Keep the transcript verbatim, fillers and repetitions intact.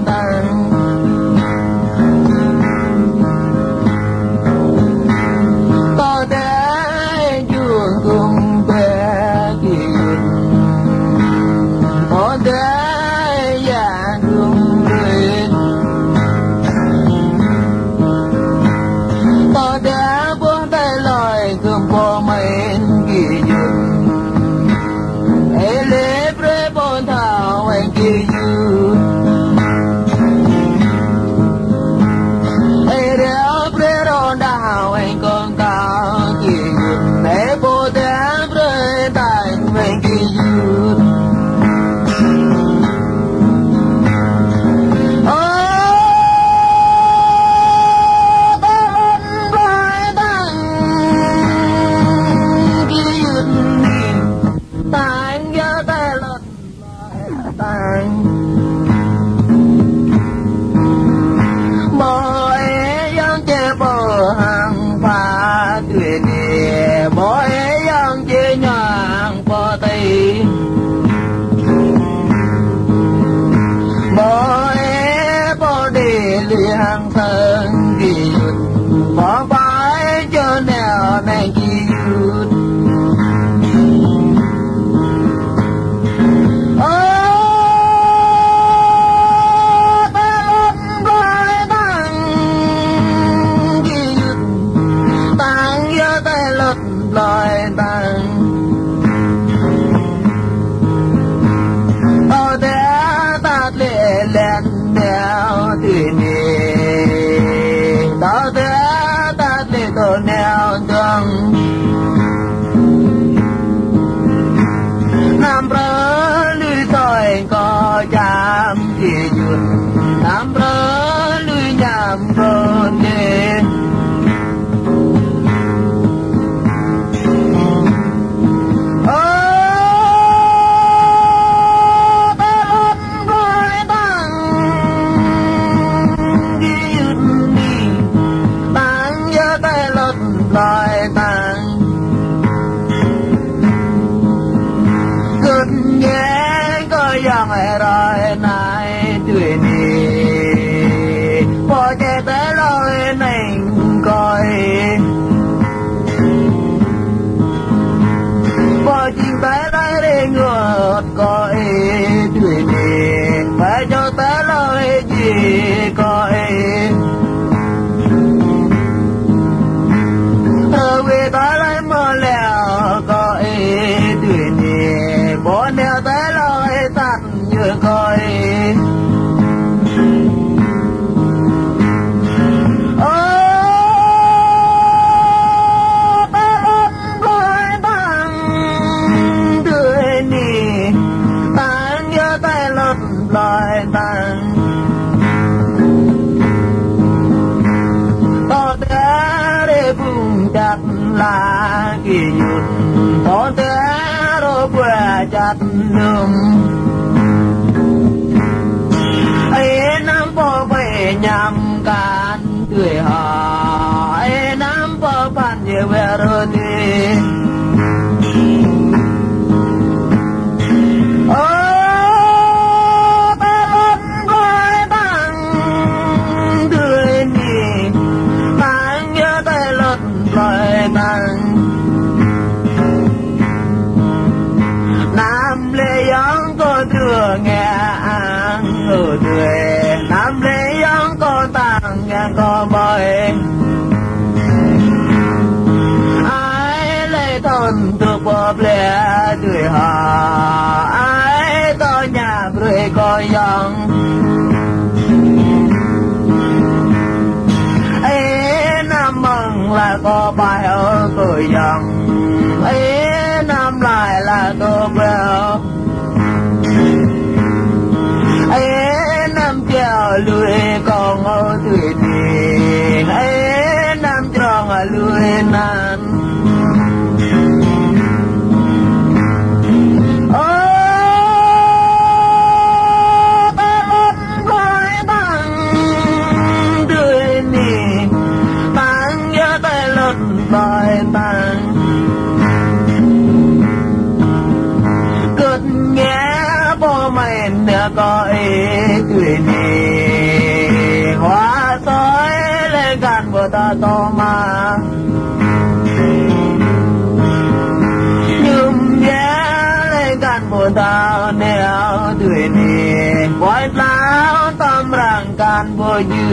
tăng. Pô tê jun gum bê ki yun. Pô tê ya gum bê. Pô tê pô tê lơi gum pô mên ki yun. Ê lê brơi pô thâo weng ki yun. Ê reo brơi rô đa weng kông kâo ki yun. Ê pô tê brơi tăng weng ki yun. Ơ, ta lŏn brơi tăng ki yun ni. Tăng yơh ta lŏn brơi tăng. Bơ ê yong čê pô hăng pha tui ni. Bơ ê yong čê ñang pô tê. Bơ ê pô đê li hăng sơng ki yun. Bơ bai čô neo neng ki yun. Ơ, ta lŏn brơi tăng ki yun. Tăng yơh ta lŏn brơi tăng. Tơ tê ta lĕ lĕ neo tui ni. Tơ tê ta lĕ tơ neo dong. Năm brơi lui soi kơ čam ki yun. Năm brơi lui ñam kơ nê. Ơ, ta lŏn brơi tăng ki yun ni. Tăng yơh ta lŏn brơi tăng. Kưt ñe kơ yong rai nai tui ni. Pô čê ta lơi neng kơ ê. Pô čing ta lơi rê ngơt kơ ê tui ni. Pô čô ta lơi ji kơ ê. Ơ wê ta lơi mơ leo kơ ê tui ni. Pô neo ta lơi tăn yơh kơ ê. Ơ, ta lŏn brơi tăng tui ni. Tăng yơh ta lŏn brơi tăng. Tơ tê rê bung čăt la ki yun. Tơ tê rô bua čăt lum. Ê năm pô pê ñam kan tui hă. Ê năm pô păn yê wê rô tê. Ơ, ta lŏn brơi tăng tui ni. Tăng yơh ta lŏn brơi tăng. Năm lĕ yong kơ tơ ngă ang ơ tui. Năm lĕ yong kơ tăng ngă kơ bai. Ai lĕ thon tơ pô ple tui hă. Ai tơ ñă brơi kơ yong. Ê năm mơng la kơ bai ơ kơ yong. Ê năm lai la kơ bai ơ. Ê năm kiao lui kông ơ tui ti. Ê năm trong lui nan. Ơ, ta lŏn brơi tăng tui ni. Tăng yơh ta lŏn brơi tăng. Kưt ñe pô mên neo kơ ê tui ni. Wa soi lĕ găn ƀu ta tơ ma. Ñum yê lĕ găn ƀu ta neo tui ni. Ƀơi tlao tơm răng găn ƀu jư.